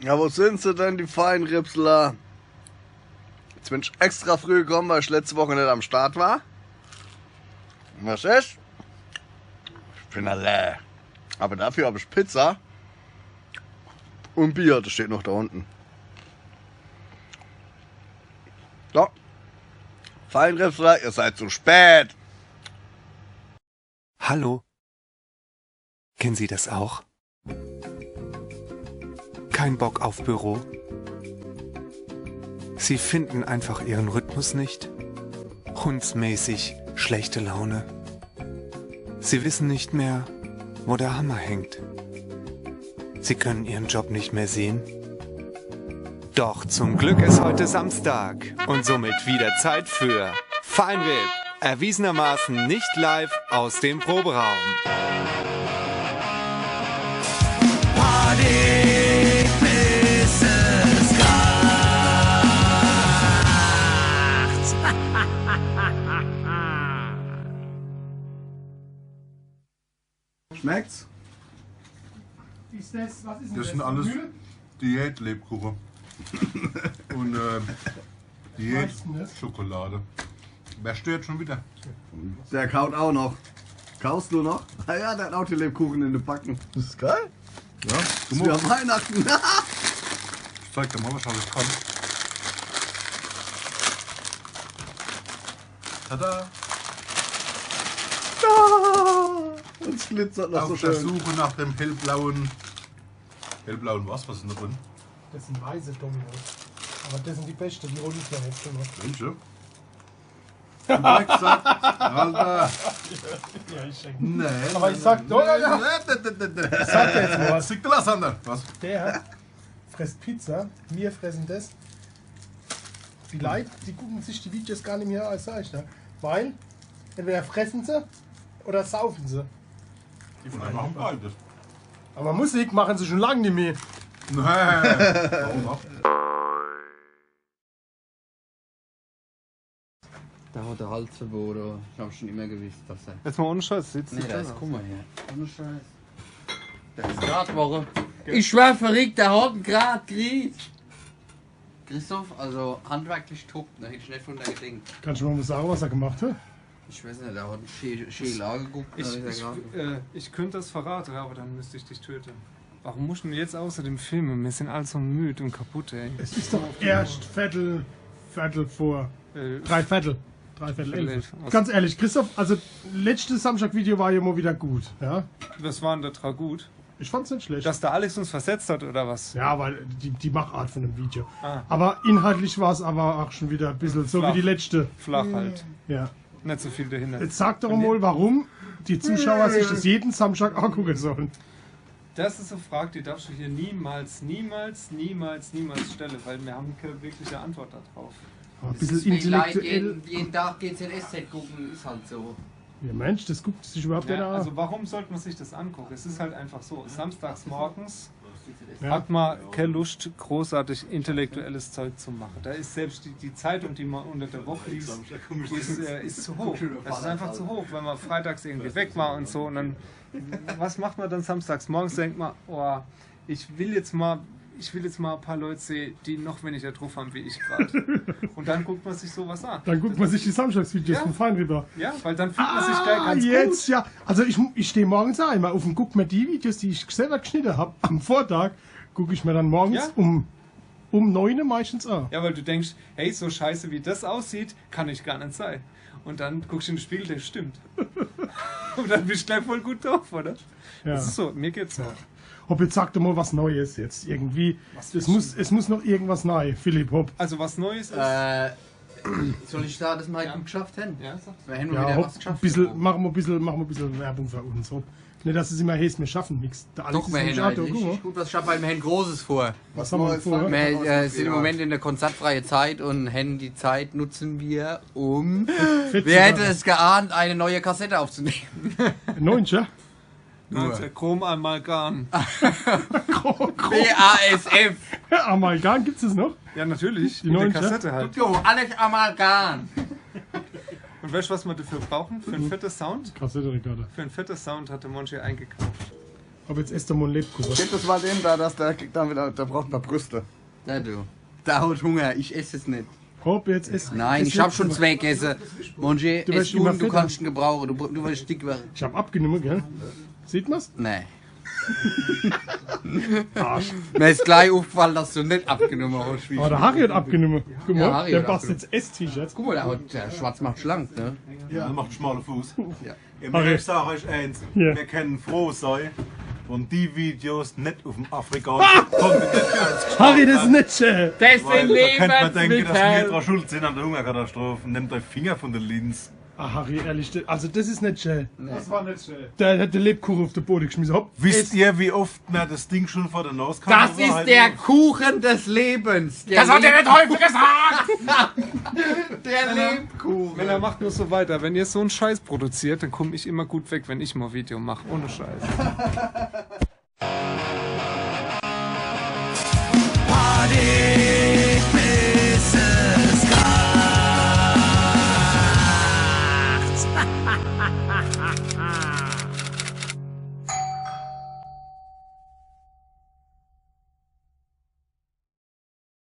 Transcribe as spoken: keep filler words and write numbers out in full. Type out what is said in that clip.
Ja, wo sin se denn, die Feinrippsler? Jetzt bin ich extra früh gekomm, weil ich letzte Woch net am Start war. Was is? Ich bin alle. Aber dafür hab ich Pizza und Bier, das steht noch da unten. So. Feinrippsler, ihr seid zu spät. Hallo. Kennen Sie das auch? Kein Bock auf Büro? Sie finden einfach Ihren Rhythmus nicht? Hundsmäßig schlechte Laune? Sie wissen nicht mehr, wo der Hammer hängt? Sie können Ihren Job nicht mehr sehen? Doch zum Glück ist heute Samstag und somit wieder Zeit für Fine R I P, erwiesenermaßen nicht live aus dem Proberaum. Schmeckt's? Ist das, was ist denn Das das? Sind alles Müll? Diät-Lebkuchen. Und äh, Diät-Schokolade. Wer stört schon wieder? Der kaut auch noch. Kaust du noch? Ah ja, der hat auch die Lebkuchen in de Backen. Das ist geil. Ja, guck mal. Für Weihnachten. Ich zeig dir mal, was ich alles kann. Tada! Ah, es glitzert noch so schön. Auf der Suche nach dem hellblauen. Hellblauen was? Was ist denn da drin? Das sind weiße Dominoes. Aber das sind die besten, die hol ich mir jetzt immer. Mensch, ja. Du hast gesagt, Alter. Ja, ich schenke. Nee, aber ich sag doch, Alter. Nee, nee, nee, nee. Ich sag dir jetzt mal was. Sieg der Lass, Alter. Was? Der frisst Pizza, wir fressen das. Die Leute, die gucken sich die Videos gar nicht mehr an, sag ich da. Weil entweder fressen sie oder saufen sie. Die Frauen machen beides. Aber Musik machen sie schon lange nicht mehr. Nee. Warum auch? Da hat der Hals verboten. Ich hab schon immer gewusst, dass er. Jetzt mal ohne Scheiß, sieht's Nee, nicht da ist, aus. Guck mal hier. Ohne Scheiß. Der ist grad Woche. Ich schwör, verrückt, der hat ihn grad gekriegt. Christoph, also handwerklich top, da hätt ich net von der gedenkt. Kannst du mal sagen, was er gemacht hat? Ich weiß nicht, der hat schee, schee Lage geguckt, da Ich, ist er ich, grad. Äh, ich könnte das verraten, aber dann müsste ich dich töten. Warum musst du denn jetzt außerdem filmen? Wir sind alle so müd und kaputt, ey. Es ist doch erst Viertel, Viertel vor. Äh, Drei Viertel. Drei Viertel Viertel elf. Elf. Was? Ganz ehrlich, Christoph, also letztes Samstag-Video war ja mal wieder gut, ja? Was war denn da dran gut? Ich fand's nicht schlecht. Dass der Alex uns versetzt hat, oder was? Ja, weil die, die Machart von dem Video. Ah. Aber inhaltlich war's aber auch schon wieder ein bisschen so wie die letzte. Flach. Flach halt. Ja. Nicht so viel dahinter. Jetzt sag doch mal, warum die Zuschauer sich das jeden Samstag angucken sollen. Das ist eine Frage, die darfst du hier niemals, niemals, niemals, niemals stellen, weil wir haben keine wirkliche Antwort darauf. Aber ein bisschen intellektuell. Jeden, jeden Tag G Z S Z gucken, ist halt so. Ja, Mensch, das guckt sich überhaupt keiner an. Ja, also warum sollte man sich das angucken? Es ist halt einfach so. Samstags morgens hat man keine Lust, großartig intellektuelles Zeug zu machen. Da ist selbst die, die Zeitung, die man unter der Woche liest, die ist, äh, ist zu hoch. Das ist einfach zu hoch, wenn man freitags irgendwie weg war und so. Und dann, was macht man dann samstags morgens? Denkt man, oh, ich will jetzt mal, ich will jetzt mal ein paar Leute sehen, die noch weniger drauf haben wie ich gerade. Und dann guckt man sich sowas an. Dann guckt man sich die Samstagsvideos von Fine R I P an. Ja, weil dann fühlt man sich gleich ganz gut. Ah, jetzt, ja. Also ich, ich stehe morgens auch immer auf und guck mir die Videos, die ich selber geschnitten hab, am Vortag, guck ich mir dann morgens um, um neun Uhr meistens an. Ja, weil du denkst, hey, so scheiße wie das aussieht, kann ich gar nicht sein. Und dann guckst du in den Spiegel, der stimmt. Und dann bist du gleich voll gut drauf, oder? Ja. Das ist so, mir geht's so. Hopp, jetzt sag doch mal was Neues jetzt irgendwie. Es muss, es muss noch irgendwas neu, Philipp, hopp. Also was Neues ist. Äh, soll ich sagen, dass wir heute gut geschafft haben? Ja, sag. Wir haben wieder was geschafft. Ja, hopp, bissel, machen wir ein bisschen, machen wir ein bisschen Werbung für uns, hopp. Nicht, dass es immer heißt, wir schaffen nichts. Der Alex ist nämlich auch da, guck mal. Doch, wir haben richtig gut was geschafft, weil wir haben Großes vor. Was haben wir denn vor? Wir, äh, sind im Moment in der konzertfreien Zeit und haben die Zeit, nutzen wir, um, wer hätte es geahnt, eine neue Kassette aufzunehmen. Neun, ja? Nur. Nein, ist ja Chrom Amalgam. Chrom, Chrom. B A S F. Amalgam, gibt's das noch? Ja, natürlich. Die neuen Kassette halt. Guck, jo, alles Amalgam. Und weißt du, was wir dafür brauchen? Für einen fetten Sound? Kassettenrekorder. Für einen fetten Sound hat der Monchi eingekauft. Hab jetzt erst einmal einen Lebkuchen. Gibt es mal den da, dass der kriegt dann wieder, der braucht mehr Brüste. Da du. Da hat Hunger, ich esse es nicht. Hopp, jetzt ist. Nein, ich hab schon zwei gegessen. Monje, Du ess wirst du immer und du fetter. Kannst ihn gebrauchen, du, du wirst dick werden. Ich hab abgenommen, gell? Sieht man's? Nee. Arsch. Mir ist gleich aufgefallen, dass du nicht abgenommen hast. Wie Oh, der Harry hat abgenommen. Guck mal, Ja, Harry der hat passt abgenommen. Jetzt Esstisch jetzt. Guck mal, der, hat, der Schwarz macht schlank, ne? Ja, macht schmale Fuß. Ja. Ja, Harry. Ich sag euch eins, Ja. Wir können froh sein. Und die Videos nicht auf dem afrikanischen Kontinent als Harry, das ist nicht schön. Das Weil sind da könnte man denken, dass wir Lebensmittel. dran schuld sind an der Hungerkatastrophe. Nehmt euch Finger von der Linse. Ah, Harry, ehrlich, das- also das ist nicht schön. Das war nicht schön. Der hat den Lebkuchen auf den Boden geschmissen. Hopp. Wisst ihr, wie oft mir das Ding schon vor der Nase Das ist der Kuchen des Lebens. Der Das hat er nicht häufig gesagt! Der Lebkuchen. Männer, macht nur so weiter. Wenn ihr so einen Scheiß produziert, dann komme ich immer gut weg, wenn ich mal Video mache. Ohne Scheiß.